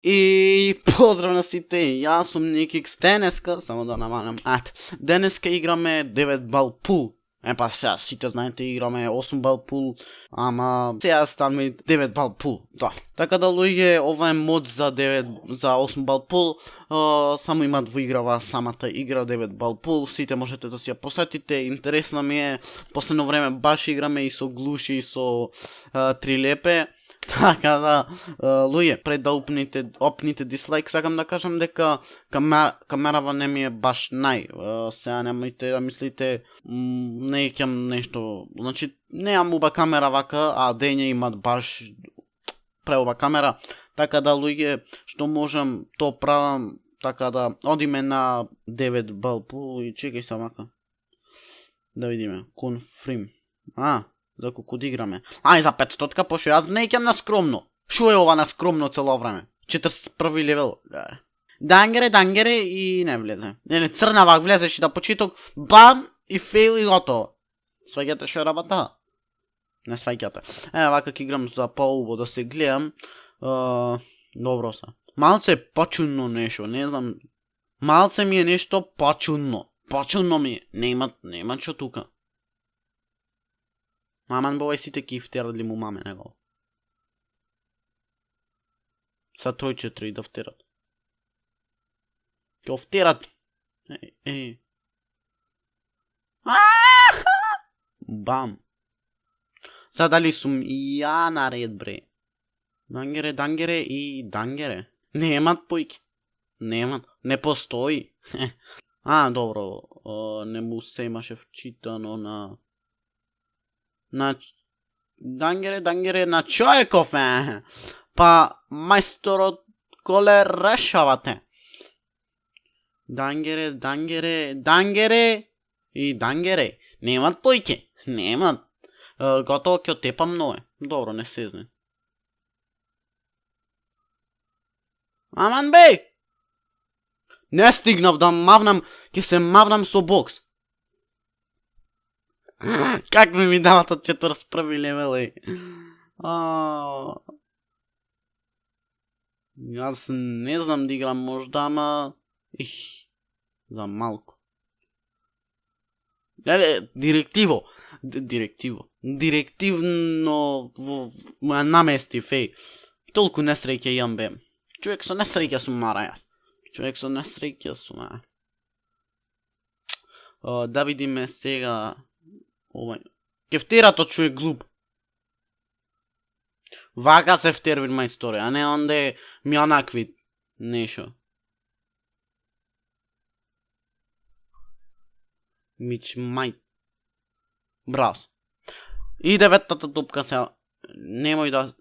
И поздрав на сите, јас сум Никикс. Денеска, само да намалям, денеска играме 9 бал пул. Па сега сите знаете играме 8 бал пул, ама сега станаме 9 бал пул. Да. Така да луѓе, ова е мод за 8 бал пул. Само има двоиграва самата игра 9 бал пул. Сите можете да си ја посетите. Интересна ми е. Последно време баш играме и со глуши и со трилепе. Така да, луѓе, пред да опните дислайк, сакам да кажам дека камерава не ми е баш сега немојте да мислите не икам нешто, значи неам уба камера вака, а дење имат баш преуба камера, така да луѓе, што можам, то правам, така да одиме на 9 балпу и чекај се мака, да видиме, конфрим, за куд играме. Ај за 500 пошо, јас не икам на скромно. Шо е ова на скромно цело време? 41 левел. Дангере и не влезе. Не, црна вак влезеш и да почиток, бам и фейл и готово. Сваѓате шо е работа? Не сваѓате. Вака ки играм за по-убо да се гледам. Добро се. Малце е почудно нешто, не знам. Малце ми е нешто почудно. Почудно ми е. Нема што тука. Маман бовај сите ки втерат ли му маме него. Са 3-4 да втерат. Ке втерат. Бам. Са дали сум ја наред бре. Дангере и дангере. Немат појки. Немат. Не постои. Добро. Не му се имаше вчитано на Дангере на Човеков Па мајсторот коле решавате. Дангере и дангере. Немат појке. Немат. Готово ќе отепам нове. Добро, не сезне. Аман бе! Не стигнав да мавнам, ќе се мавнам со бокс. Как ми дават од 41 левел, Јас не знам да играм можда, ама... за малку. Директивно ме наместив, Толку несреќа имам, бе. Човек со несреќа сум јас. Да видиме сега... Ке втерат од човек глуп. Вака се втервин мајсторе, а не онде ми онакви нешо. Мич мај. Брас. И деветата топка сега. Немој да...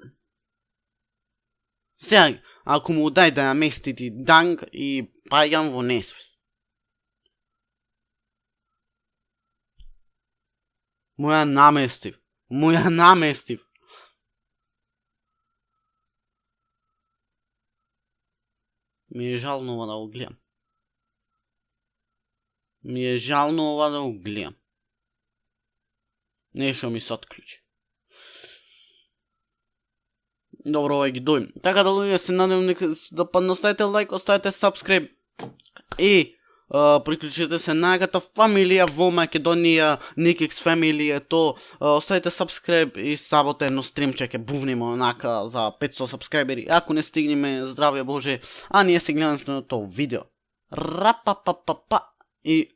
Сега, ако му дај да ја мести ти данг и паѓам во несвес. Моја наместив. Ми е жално ова да го гледам. Нешто ми се отклучи. Добро, овај ги дојм. Така да луѓе, се надевам да оставите лайк, оставите subscribe и приклучете се најгата фамилија во Македонија, Никикс фамилија, оставите subscribe и сабота едно стримче ќе бувниме онака за 500 subscriberi. Ако не стигнеме, здравје Боже, а ние се гледаме на тоа видео. Рапапапапа и